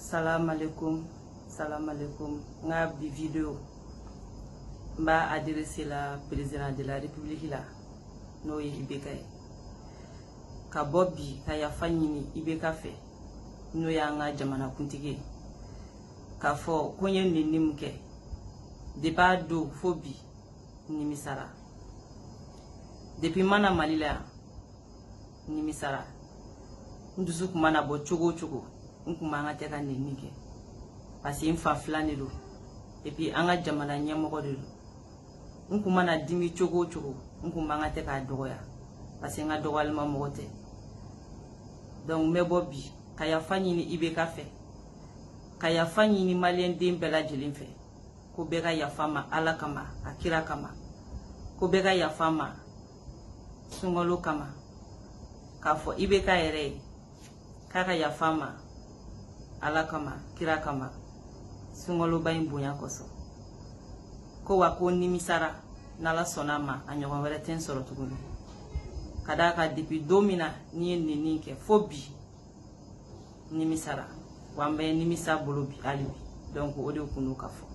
Salam alaikum, salam alaikum. N ka bi vidéo, n b'a adressé la président de la République la, n'o ye IBK ye. Ka bɔ bi ka yafa ɲini IBK fɛ, n'o y'an ka jamanakuntigi ye, k'a fɔ ko n ye nɛni min kɛ depuis a don fo bi, n nimisara. Depuis n ma na Mali la yan, n nimisara. N dusu kun mana bɔ cogo o cogo, n kun man ka tɛ ka nɛni kɛ, parce que n fa filan de don, et puis an ka jamana ɲɛmɔgɔ de don. N kun mana dimi cogo o cogo, n kun man ka tɛ k'a dɔgɔya, parce que n ka dɔgɔyalima mɔgɔ tɛ. Donc n bɛ bɔ bi ka yafa ɲini IBK fɛ, ka yafa ɲini maliyɛn den bɛɛ lajɛlen fɛ, ko bɛɛ ka yafa ma Ala kama, a kira kama, ko bɛɛ ka yafa ma sunkalo kama, k'a fɔ IBK yɛrɛ ye k'a ka yafa ma Ala kama, kira kama, sunkaloba in bonya kosɔn, ko wa ko nimisara. N'Ala sɔnna a ma, a ɲɔgɔn wɛrɛ tɛ n sɔrɔ tuguni, ka d'a kan depuis don min na n'i ye nɛni kɛ fo bi, nimisara, wa n bɛ nimisa bolo bi hali bi. Donc o de kun don ka fɔ.